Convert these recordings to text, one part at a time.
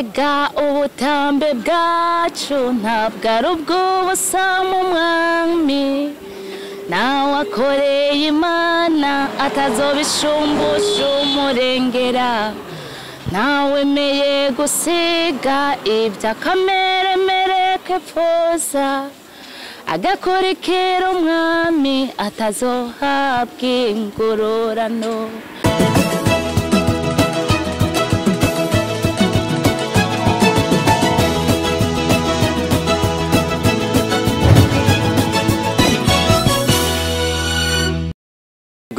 Erega ubutambe bwacu ntabwo ari ubw'ubusa mu mwami, nawe akoreye Imana atazobishumbusha umurengera, nawemeye gusiga iby'akameremere kepfuza, agakurikira umwami atazohabwa ingororano.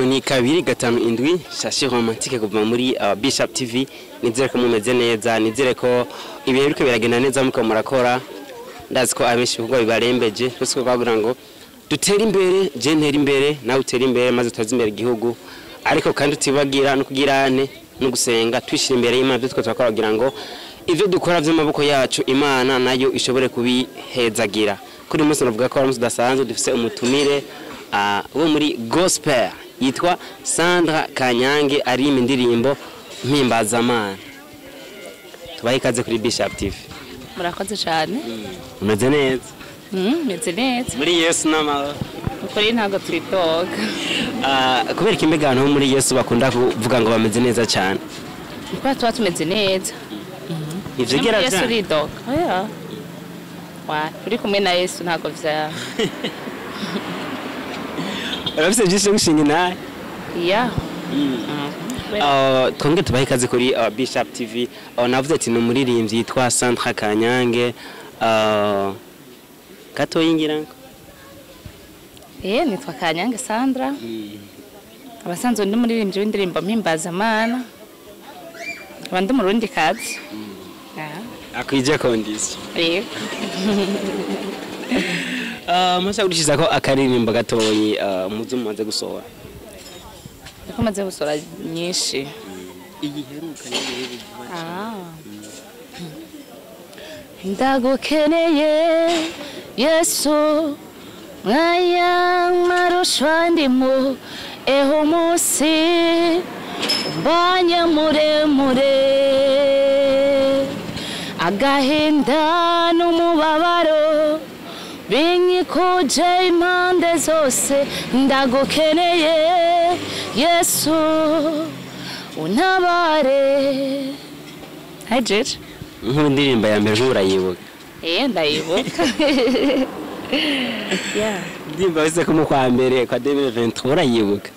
Ni 257 Shashi Romantique kuva muri Bishop TV. Nizere ko mumeze neza, nizere ko ibihe biriko biragenda neza muko murakora. Ndazi ko abenshi bikorwa bibarembeje, twese twagira ngo dutere imbere, je ntere imbere, nawe utere imbere, maze uteze imbere igihugu. Ariko kandi tutibagira no kugirane no gusenga, twishira imbere y'Imana byo twakora kugira ngo ivyo dukora vy'amaboko yacu Imana nayo ishobore kubihezagira. Kuri uyu munsi navuga ko ari umunsi udasanzwe, dufise umutumire wo muri gospel yitwa Sandra Kanyange, ari indirimbo mpimbazamana. Tubahe ikaze kuri Bishop TV. Murakoze cyane. Umeze neza? Meze neza. Muri Yesu n'amahoro. Ukuri ntabwo twitoga. Kubera ko imbega abantu bo muri Yesu bakunda kuvuga ngo bameze neza cyane. Kuko tuba tumeze neza. Ivyo gira Yesu uridoga. Oya. Wa, uri kumwe na Yesu ntabwo vya. Urafise byinshi byo gushinga inahe? Ya. Twongere tubahe ikaze kuri Bishop TV. Navuze ati ni umuririmbyi yitwa Sandra Kanyange. Gatoyi ngira ngo. Nitwa Kanyange Sandra. Abasanzwe ndi umuririmbyi w'indirimbo mpimbazamana. Nkaba ndi umurundi kazi. Akwije condition. Yego. Masa gurishiza ko akaririmbo gatoyi muzo mumaze gusohora. Niko maze gusohora nyinshi. Igiheruka ni Ndagukeneye Yesu, mwanya marushwa ndimo, eho umunsi mbanye muremure, agahinda n'umubabaro binyikuje impande zose, ndagukeneye Yesu untabare. Hi Jeje. Nk'indirimbo ya mbere urayibuka? Ndayibuka. Yeah. Indirimbo wese ko mu kwa mbere kwa 2023 urayibuka?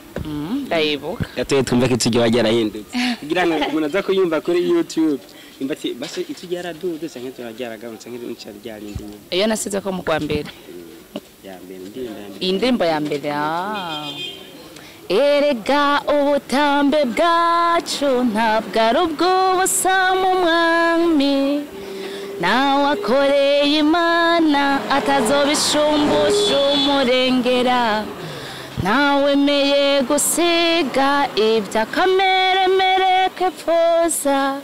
Ndayibuka. Gatoye twumva ko icyo wagerahindutse. Kugira ngo umuntu aza kuyumva kuri YouTube. Imba ati basi icyo yaraduze canke turajyaragabanutse canke icyo ryarindi nyuma. Iyo nasize ko mu kwa mbere. Ya mbere indirimbo ya mbere. Indirimbo ya mbere. Erega ubutambe bwacu ntabwo ari ubw'ubusa mu mwami, nawe akoreye Imana atazobishumbusha umurengera, nawemeye gusiga iby'akameremere kepfuza,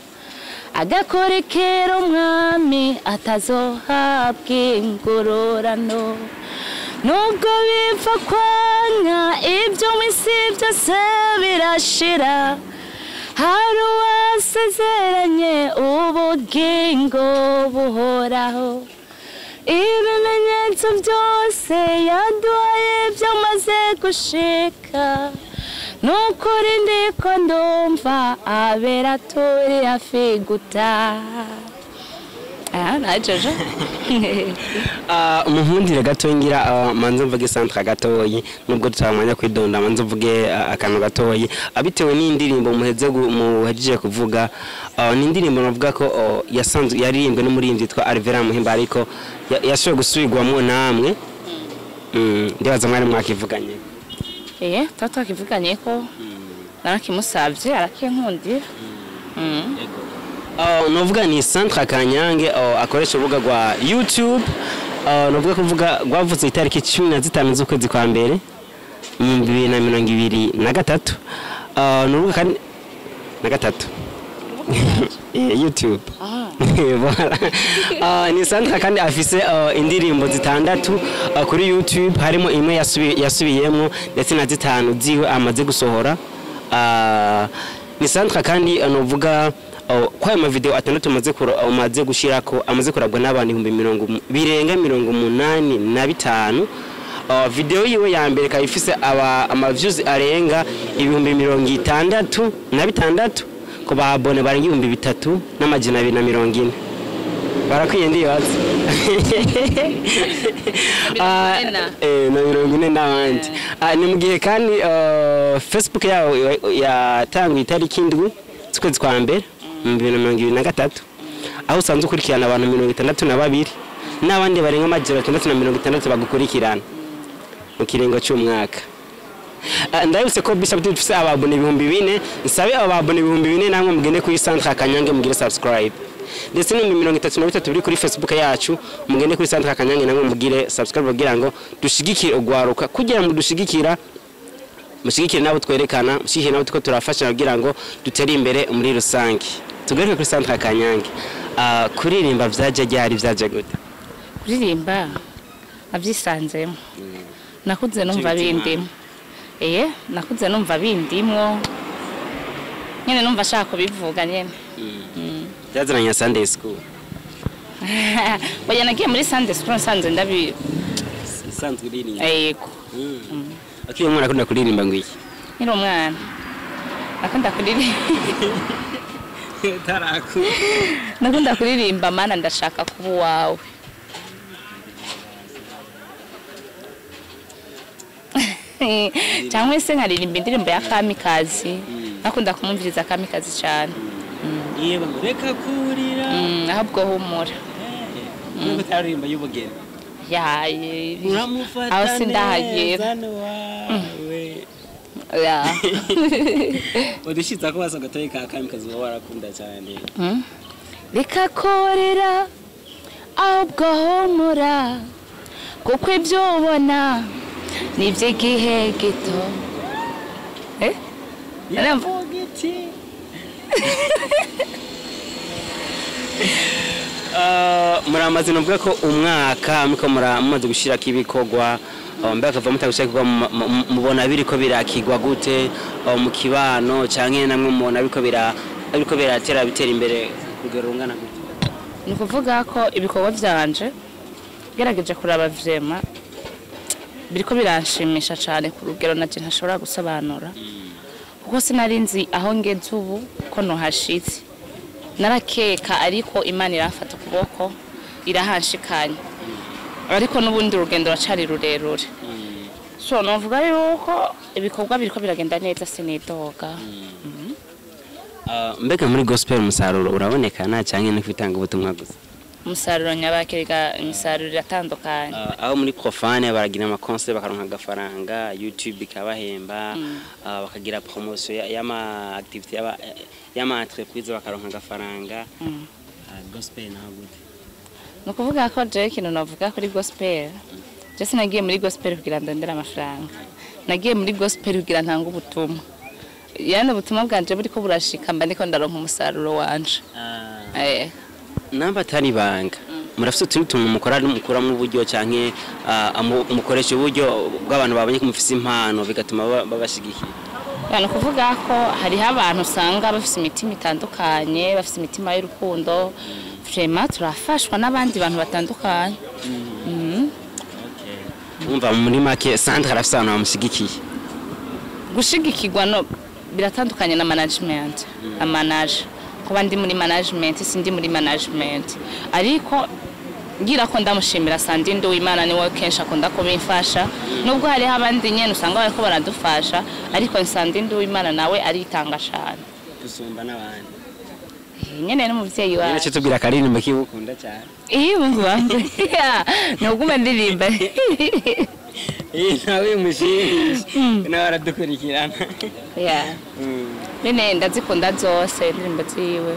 agakurikira umwami atazohabwa ingororano. Nubwo bipfa kwanga ibyo mu isi byose birashira, hari uwasezeranye ubugingo buhoraho. Ibimenyetso byose yaduhaye byamaze gushika, nukuri ndiko ndumva abera turi hafi gutaha. Najeje. Umuhundire gatoyi ngira manze mvuge Sandra gatoyi, nubwo tutamwanya kwidonda manze mvuge akantu gatoyi abitewe n'indirimbo muheze muhejeje kuvuga. Ni indirimbo navuga ko yasanzwe yaririmbwe n'umuririmbyi yitwa Alvera Muhimba, ariko yashoboye gusubirwamwo namwe. Ndibaza mwari mwakivuganye. Tata twakivuganye ko narakimusavye arakinkundira. Novuga ni Sandra Kanyange akoresha urubuga rwa YouTube. Novuga kuvuga rwavutse itariki 15 z'ukwezi kwa mbere 2023. Nurubuga kandi na gatatu YouTube. Voilà. Ni Sandra kandi afise indirimbo zitandatu kuri YouTube, harimo imwe yasubiyemo ndetse na zitanu ziwe amaze gusohora. Ni Sandra kandi novuga Kwa ayo mavideo 6 umaze gushirako amaze kurabwa n'abantu ibihumbi mirongo birenga 85. Video yiwe ya mbere ikaba ifise ama views arenga 66,000 ku ba abonnés barenga 3240. Barakwiye ndibaza. Na 40 n'abandi. Ni mu gihe kandi Facebook yawe yatanguye itariki 7 z'ukwezi kwa mbere mu 2023, aho usanzwe ukurikirana abantu 62 n'abandi barenga 660 bagukurikirana mu kiringo cy'umwaka. Ndabibutse ko Bishop TV dufise aba abonnés 4000. Nsabe aba abonnés 4000 namwe mugende kuri Centre Kanyange mugire subscribe, ndetse n'ibihumbi 33 biri kuri Facebook yacu, mugende kuri Centre Kanyange namwe mugire subscribe kugira ngo dushigikire ugwaruka, kugira ngo dushigikira, mushigikire nabo twerekana, mushigikire nabo tuko turafasha kugira ngo dutere imbere muri rusange. Tugaruke kuri Centre Kanyange. Kuririmba vyaje ryari, vyaje gute? Kuririmba navyisanzemo, nakuze numva bindimo. Nakuze numva bindimwo nyene, numva ashaka kubivuga nyene. Byazananye na Sunday school? Oya, nagiye muri Sunday school nsanze ndabi Isanzwe uririmba? Yego. Akiri umwana akunda kuririmba ngo iki? Nkiri umwana nakunda kuririmba Taraku. Nakunda kuririmba "Mana ndashaka kuba uwawe", cyangwa se nkaririmba indirimbo ya Kamikazi. Nakunda kumumviriza Kamikazi cyane. Yeba reka kurira. Ahubwo humura. Nubwo utaririmba y'ubugeni. Yaye. Uramufata Aho sindahagera. neza wawe. Ya. Udushitsa ko basa gatoyi ka Kamikazi uba warakunda cyane. Reka korera, ahubwo humura, kuko ibyo ubona ni iby'igihe gito. Urumva? Iti muramaze nuvuga ko umwaka muko muramaze gushirako ibikorwa, mbega kuva mutagushyira ibikorwa mubona biriko birakigwa gute mu kibano, canke namwe mubona biriko biratera bitera imbere ku rugero rungana gute? Ni ukuvuga ko ibikorwa byanje gerageje kuraba, vraiment biriko biranshimisha cyane ku rugero nanje ntashobora gusobanura, kuko sinari nzi aho ngeze ubu ko nohashitse. Narakeka, ariko Imana iramfata ukuboko irahanshikanya, ariko n'ubundi urugendo ruracari rurerure. So novuga yuko ibikorwa biriko biragenda neza, sinidoga. Mbega muri gospel umusaruro urabonekana canke no kwitanga ubutumwa gusa? Umusaruro nyabakiriga, imisaruro iratandukanye. Aho muri profane baragira ama concert bakaronka agafaranga, YouTube ikabahemba, bakagira promotion y'ama activité y'ama entreprise bakaronka agafaranga. Gospel naho gute? Ni ukuvuga ko jewe ikintu navuga kuri gospel, je sinagiye muri gospel kugira ndondere amafaranga, nagiye muri gospel kugira ntange ubutumwa. Yani ubutumwa bwanje buriko burashika, mba ndiko ndaronka umusaruro wanje. Namba atari ibanga, murafise utundi tuntu mukora mukuramwo uburyo, canke mukoresha uburyo bw'abantu babonye ko mufise impano bigatuma babashigikira? Ya, ni ukuvuga ko hariho abantu usanga bafise imitima itandukanye, bafise imitima y'urukundo. Vraiment turafashwa n'abandi bantu batandukanye. Umva, muri make Sandra arafise abantu bamushigikiye. Gushigikirwa no biratandukanye na management, amanager. Kuba ndi muri management, sindi muri management, ariko ngira ko ndamushimira Sandi Nduwimana, niwe kenshi akunda kubimfasha, nubwo hariho abandi nyene usanga bariko baradufasha, ariko Sandi Nduwimana nawe aritanga cane gusumba n'abandi. Nyene n'umuvyeyi Nyene wawe. Tubwira akaririmbo kiwe ukunda cyane. Iyo Mungu wangu noguma ndirimba. Nawe mushimisha, nawe aradukurikirana. Yeah. Nyene ndazikunda zose indirimbo ziwe.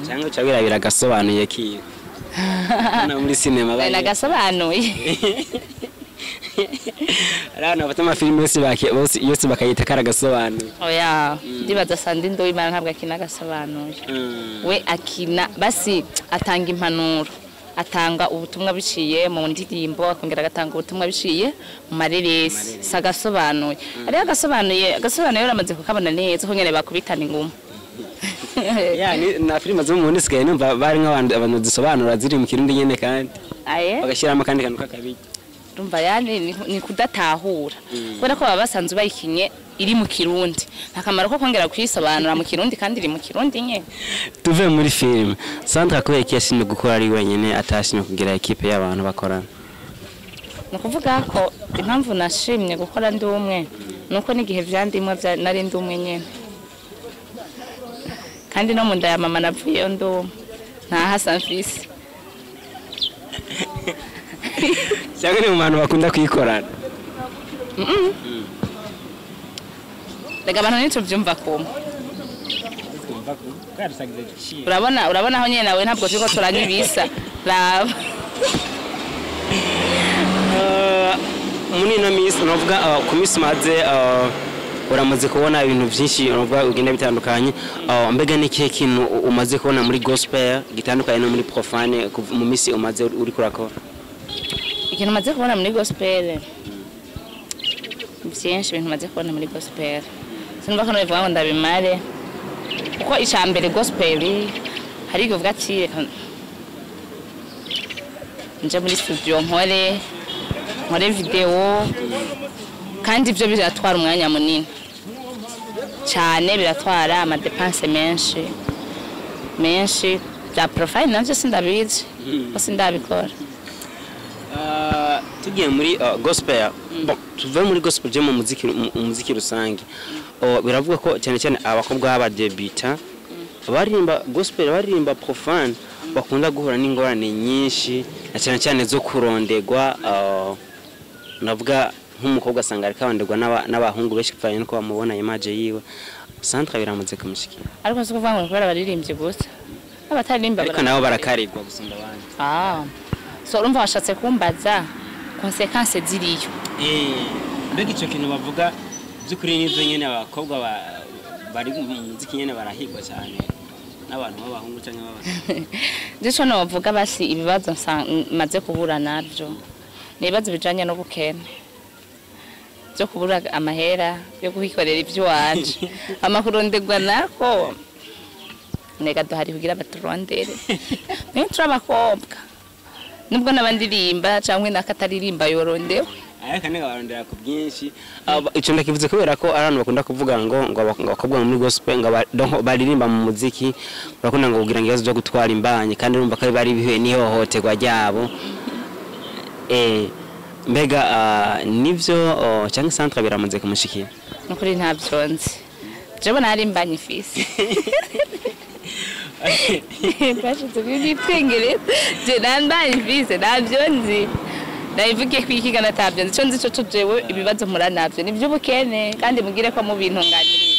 Cyangwa uca wirabira agasobanuye kiwe na muri sinema bari Nagasobanuye. Ari abantu bafata amafilimi yose yose bakayita karagasobanuye. Oya, ndibaza Sandi Nduwimana ntabwo akina agasobanuye. We akina basi atanga impanuro, atanga ubutumwa biciye mu ndirimbo, akongera agatanga ubutumwa biciye mu mareresi, si agasobanuye. Hariho agasobanuye, agasobanuye uramaze kukabona neza ko nyene bakubitana inguma. Ya, na filime zo mu Burundi sigaye numva bari nk'abantu abantu zisobanura ziri mu Kirundi nyene, kandi Aye. bagashyiramo akandi kantu k'akabirya. Urumva, yani ni kudatahura, kubera ko baba basanzwe bayikinye iri mu Kirundi, nta kamaro ko kongera kuyisobanura mu Kirundi kandi iri mu Kirundi nyene. Tuve muri filime. Sandra, kubera iki yashimye gukora ari wenyine, atashimye kugira ekipe y'abantu bakorana? Ni ukuvuga ko impamvu nashimye gukora ndi umwe ni uko n'igihe vyandimwe nari ndi umwe nyene, kandi no mu nda ya mama navuyeyo ndi umwe, ntahasa mfise. Cyangwa ni mu bantu bakunda kuyikorana? Rega abantu ntituvyumva kumwe. Urabona aho nyene nawe ntabwo turiko turanywa ibisa, raba. Muri ino minsi, navuga ku minsi umaze, uramaze kubona ibintu byinshi, navuga ugenda bitandukanye. Mbega ni ikihe kintu umaze kubona muri gospel gitandukanye no muri profane mu minsi umaze uri kurakora? Ikintu maze kubona muri gospel, byinshi. Ibintu maze kubona muri gospel sinumva ko nobivuga ngo ndabimare, kuko icya mbere gospel hari igihe uvuga ati: "Reka nje muri studio nkore video," kandi ibyo biratwara umwanya munini cyane, biratwara ama dépenses menshi menshi. Bya profane navyo sindabizi ko sindabikora. Tugiye muri gospel, bon, tuve muri gospel je mu muziki, mu muziki rusange. Oh, biravuga ko cyane cyane abakobwa b'abadebita baririmba gospel, baririmba profane, bakunda guhura n'ingorane nyinshi, na cyane cyane zo kurondegwa. Navuga nk'umukobwa asanga ariko aronderwa n'abahungu benshi bivanye nuko bamubona image yiwe. Sandra biramaze kumushikira? Ariko si ukuvuga ngo kubera abaririmbyi gusa, abataririmba Ariko nabo barakarirwa gusumba abandi. Ah, so urumva washatse kumbaza conséquences ziriyo? Mbega icyo kintu bavuga by'ukuri nibyo nyine, abakobwa bari mu muziki nyine barahigwa cyane n'abantu b'abahungu cyangwa b'abasore? Ico novuga basi, ibibazo maze kubura navyo ni ibibazo bijanye n'ubukene, byo kubura amahera yo kuhikorera ivy'iwanje. Amakuronderwa nako nega duhari kugira baturondere niyo turi abakobwa, nubwo n'abandirimba canke nakataririmba yorondewe. Ariko nega barondera ku bwinshi. Ico ndakivuze kubera ko ari abantu bakunda kuvuga ngo abakobwa muri gospel, ngo donc baririmba mu muziki, barakunda ngo kugira ngo ibibazo byo gutwara imbanyi, kandi urumva ko bari bihuye n'ihohoterwa ryabo. Mbega nivyo, canke Sandra biramaze kumushikira? Nukuri ntabyo nzi, jewe nari imbanyi ifise twashize kuri je nta mfise, ntabyo nzi, nabivugiye kwikiga natabyo nzi. Ico nzi co jewe ibibazo mpura navyo ni ivy'ubukene, kandi mugire ko mubintunganiriza.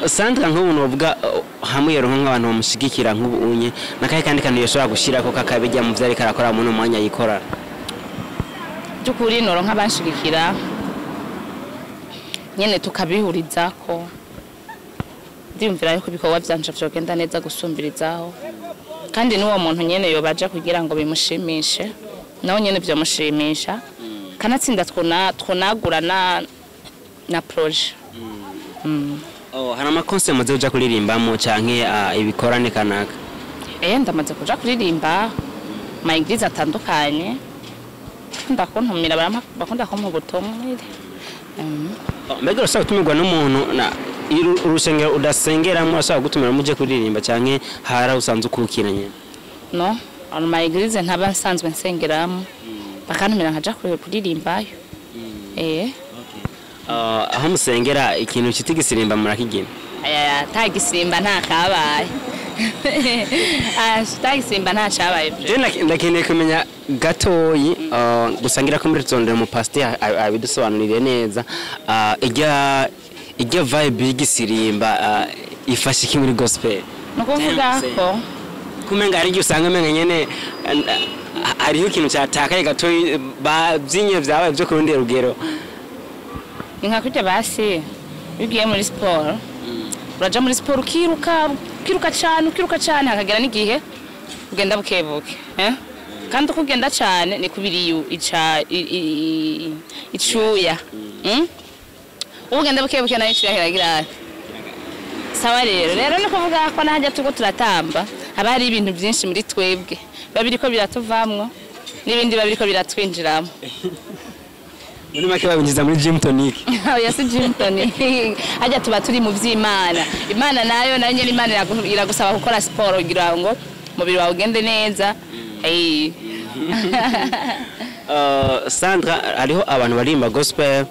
Sandra, nk'ubu novuga hamwe yoronka nk'abantu bamushigikira nk'ubu unye, nakahe kandi kantu yoshobora gushirako kakabijya mu vyo ariko arakora muri uno mwanya yikorana? By'ukuri noronka abanshigikira nyene tukabihurizako, ndiyumvira yuko ibikorwa vyanje vyogenda neza gusumbirizaho, kandi n'uwo muntu nyene yobaja kugira ngo bimushimishe, nawe nyene vyomushimisha, kanatsinda twonagura na projet. Oh, hari ama concerts muze uja kuririmbamo canke ibikorane kanaka? Ndamaze kuja kuririmba ma églises atandukanye, bakunda kuntumira, bakunda kumpa ubutumire. Oh, mbega urashobora gutumirwa n'umuntu na urusengero udasengeramo, urashobora gutumira muje kuririmba, canke hari aho usanzwe ukukira nyene? No, ano ma églises ntaba nsanzwe nsengeramo, bakantumira nkaja kuririmbayo. Aho musengera ikintu cita igisirimba murakigina? Aya, ta gisimba nta kabaye. Ah, ta gisimba nta cabaye. Je ndakeneye kumenya gatoyi, gusa ngira ko muri tuzondera mu pasteur abidusobanurire neza. Ijya vibe y'igisirimba ifasha iki muri gospel? Ni ukuvuga ko Kumenga hari igihe usanga umenga nyene hariho ikintu cyatakaye gatoyi, babyinye vyabaye byo ku rundi rugero. Ni nka kurya basi iyo ugiye muri siporo, uraja muri siporo ukiruka, ukiruka cyane, ukiruka cyane, hakagera n'igihe ugenda bukebuke, eh? Kandi uko ugenda cyane ni kubiri ica icuya? Uko ugenda bukebuke nayo icuya kiragira. Sawa, rero ni kuvuga ko nahajya turiko turatamba haba hari ibintu byinshi muri twebwe biba biriko biratuvamwo n'ibindi biba biriko biratwinjiramo. Muri make babinjiza muri gym tonic. Oya, si gym tonic, hajya tuba turi mu vy'Imana. Imana nayo nyene, Imana iragusaba gukora siporo kugira ngo umubiri wawe ugende neza. Sandra, hariho abantu baririmba gospel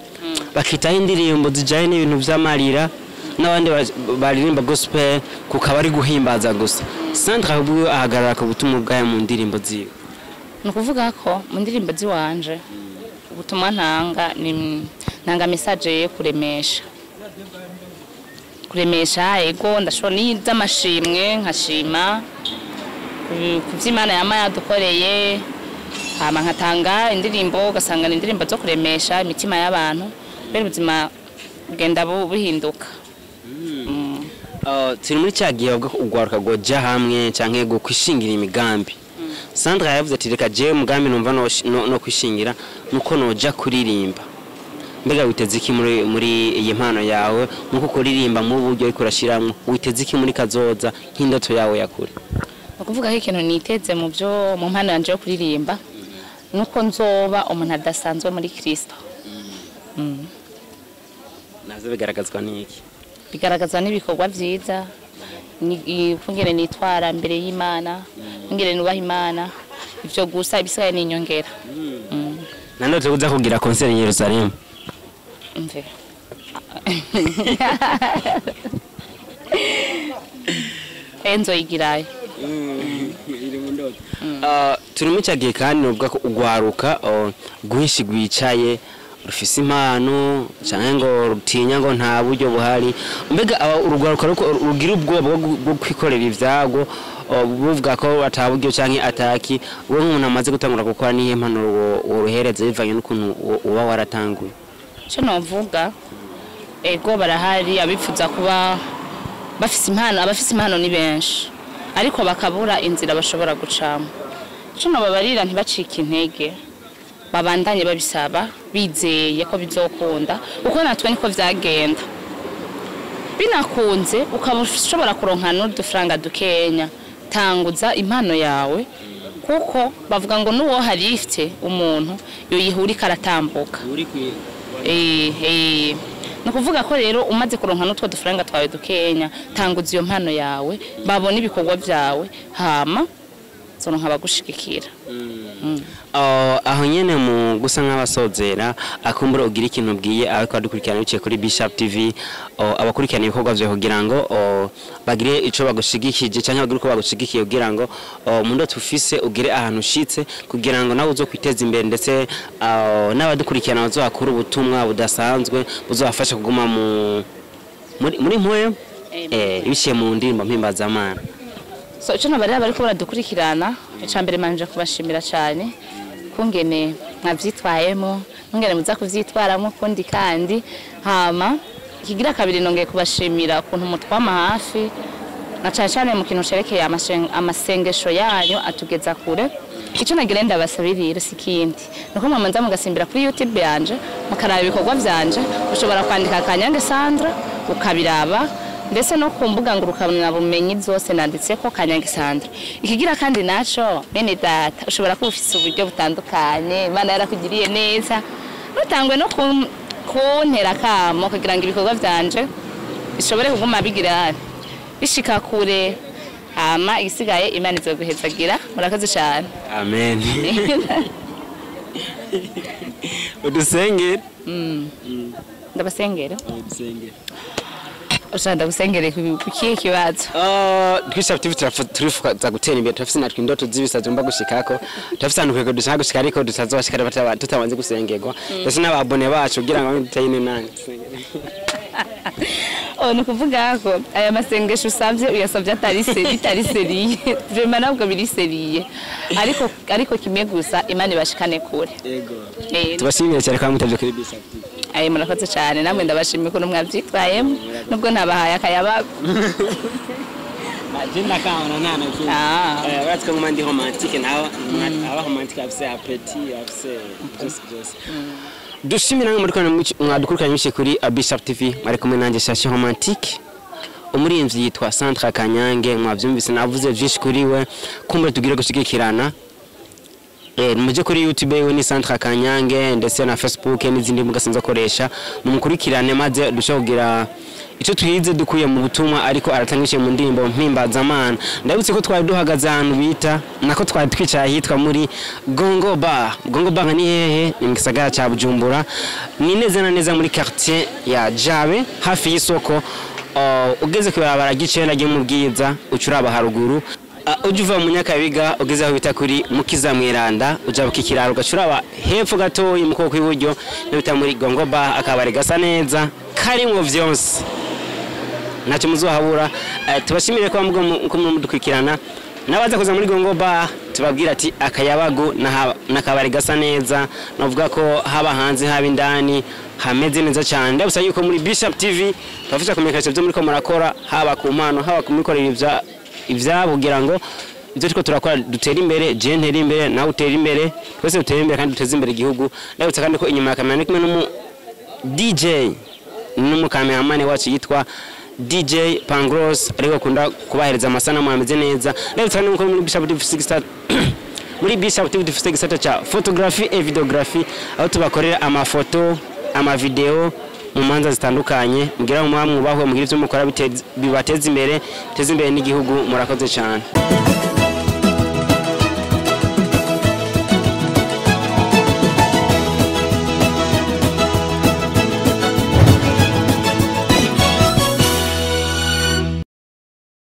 bakitaho indirimbo zijanye n'ibintu vy'amarira, n'abandi baririmba gospel kukaba ari guhimbaza gusa. Sandra ahubwo ahagarara ku butumwa bwayo mu ndirimbo ziwe. Ni ukuvuga ko mu ndirimbo ziwanje ubutumwa ntanga ni ntanga message yo kuremesha. Ego, ndashobora n'iz'amashimwe, nkashima ku vy'Imana yama yadukoreye, hama nkatanga indirimbo, ugasanga ni indirimbo zo kuremesha imitima y'abantu kubera ubuzima bugenda buhinduka. Turi muri cya gihe bavuga ko urwaruka rwoja hamwe canke go kwishingira imigambi. Sandra yavuze ati: "Reka jewe umugambi numva no kwishingira nuko noja kuririmba." Mbega witeze iki muri iyi mpano yawe, nuko kuririmba mu buryo ariko urashiramwo, witeze iki muri kazoza nk'indoto yawe ya kure? Ni ukuvuga ko ikintu niteze mu byo mu mpano yanje yo kuririmba nuko nzoba umuntu adasanzwe muri Kristo. Navyo bigaragazwa n'iki? Bigaragaza n'ibikorwa byiza, ukungene nitwara mbere y'Imana, ukungene nubaha Imana. Ivyo gusa, ibisigaye ni inyongera. Na ndoto kuza kugira concert i Yerusalemu? Mve enzoyigirayo. Turi muri cya gihe kandi nuvuga ko ugwaruka rwinshi rwicaye rufise impano canke ngo rutinya ngo nta buryo buhari. Mbega urugwaruka rugira ubwoba bwo kwikorera ivyago, buvuga ko ata buryo canke ataki, wowe nk'umuntu amaze gutangura gukora, nihe mpanuro woruhereza bivanye n'ukuntu uba waratanguye? Icyo novuga, ego, barahari abifuza kuba bafise impano. Abafise impano ni benshi, ariko bakabura inzira bashobora gucamo. Icyo nobabarira, ntibacike intege, babandanye babisaba bizeye ko bizokunda, kuko natwe niko vyagenda. Binakunze ukaba ushobora kuronka n'udufaranga dukenya, tanguza impano yawe, kuko bavuga ngo n'uwo harifite umuntu yoyihurika aratambuka. Ni ukuvuga ko rero umaze kuronka n'utwo dufaranga twawe dukenya, tanguza iyo mpano yawe, babona ibikorwa byawe, hama zoronka abagushigikira. Aho nyene mu gusa nk'abasozera, akumbura ugira ikintu ubwiye ariko adukurikirana biciye kuri Bishop TV, abakurikirana ibikorwa vyawe, kugira ngo bagire ico bagushigikije canke bagire uko bagushigikiye, kugira ngo mu ndoto ufise ugire ahantu ushitse, kugira ngo nawe uzokwiteza imbere, ndetse n'abadukurikirana bazohakura ubutumwa budasanzwe buzobafasha kuguma mu muri mpwemu biciye mu ndirimbo mpimbazamana. So ico nabarira bariko baradukurikirana, ica mbere manje kubashimira cyane kungene mwavyitwayemo, kungene muza kuvyitwaramo kundi. Kandi hama ikigira kabiri, nongeye kubashimira ukuntu mutwama hafi, na cane cane mu kintu cerekeye amasengesho yanyu atugeza kure. Icyo nagira ndabasabirira si ikindi, nuko mwamanza mugasimbira kuri YouTube yanje, mukaraba ibikorwa vyanje. Ushobora kwandika Kanyange Sandra ukabiraba, ndetse no ku mbuga ngurukanabumenyi zose nanditseko Kanyange Sandra. Ikigira kandi naco, bene data, ushobora kuba ufise uburyo butandukanye, Imana yarakugiriye neza, nutangwe no kuntera kamo kugira ngo ibikorwa vyanje bishobore kuguma bigira bishika kure. Hama igisigaye Imana izoguhezagira. Murakoze cyane. Amen, udusengere. Ndabasengera. Udusengere. Ushaka ndagusengere ku kihe kibazo? Bishop TV turifuza gutera imbere, turafise natwe indoto z'ibisa tugomba gushikako, turafise ahantu kwego dushaka gushika, ariko tutazoshika tutabanze gusengerwa, ndetse n'ababone bacu kugira ngo dutayine nani. Oh, ni ukuvuga ko aya masengesho usabye uyasabye atari sérieux, bitari sérieux vraiment, ntabwo biri sérieux, ariko kimwe gusa, Imana ibashikane kure. Yego. Tubashimire cyane kwa mutavye kuri Bishop TV. Aye, murakoze cyane namwe, ndabashimiye ukuntu mwabyitwayemo nubwo ntabahaye akayabagu. Je ndakabona nta na kimwe. Ah. Uratse ko nguma ndi romantique, nawe aba romantique, afise appétit, afise byose byose. Dushimira namwe muri mwadukurikiranye biciye kuri Bishop TV, mwari kumwe nanjye Shashi Romantique. Umuririmbyi yitwa Centre Kanyange, mwavyumvise, navuze vyinshi kuri we. Kumbure tugire gushigikirana. Muje kuri YouTube yiwe ni Centre Kanyange, ndetse na Facebook n'izindi mbuga sinzi akoresha, mumukurikirane maze dushobore kugira icyo twize dukuye mu butumwa ariko aratangishe mu ndirimbo mpimbazamana. Ndabutse ko twari duhagaze ahantu bita nako twari twicaye ahitwa muri Gongo Bar. Gongo Bar ni hehe? Ni mu gisagara ca Bujumbura, ni neza na neza muri quartier ya Jabe, hafi y'isoko. Ugeze ku ibarabara ry'icenda ryo mu Bwiza, uca uraba haruguru. Ujya uva mu Nyakabiga, ugeze aho bita kuri Mukiza Mweranda, ujabuka ikiraro, ugaca uraba hepfo gatoyi mu kuboko kw'iburyo, niho bita muri Gongo Bar, akabari gasa neza karimwo vyonse, ntacyo muzohabura. Tubashimire kuba mugo mudukurikirana. N'abaza kuza muri Gongo Bar, tubabwira ati akayabagu n'akabari gasa neza. Navuga ko haba hanze, haba indani, hameze neza cyane. Ndabusaba yuko muri Bishop TV tubafasha kumenyekanisha ibyo muriko murakora, haba ku mpano, haba ku mikorere ivyabo, kugira ngo ibyo turiko turakora dutere imbere. Je ntere imbere, nawe utere imbere, twese dutere imbere kandi duteze imbere igihugu. Ndabutsa kandi ko inyuma ya kamera ndi kumwe n'umu DJ n'umukameramani wacu yitwa DJ Pangros, ariko akunda kubahereza amasanamu ameze neza. Ndabutsa kandi ko muri Bishop TV dufite igisata ca photography et videography, aho tubakorera amafoto, amavideo mu manza zitandukanye. Mugira ngo mwubahwe, mugire ibyo mukora bibateze imbere, biteze imbere n'igihugu. Murakoze cyane.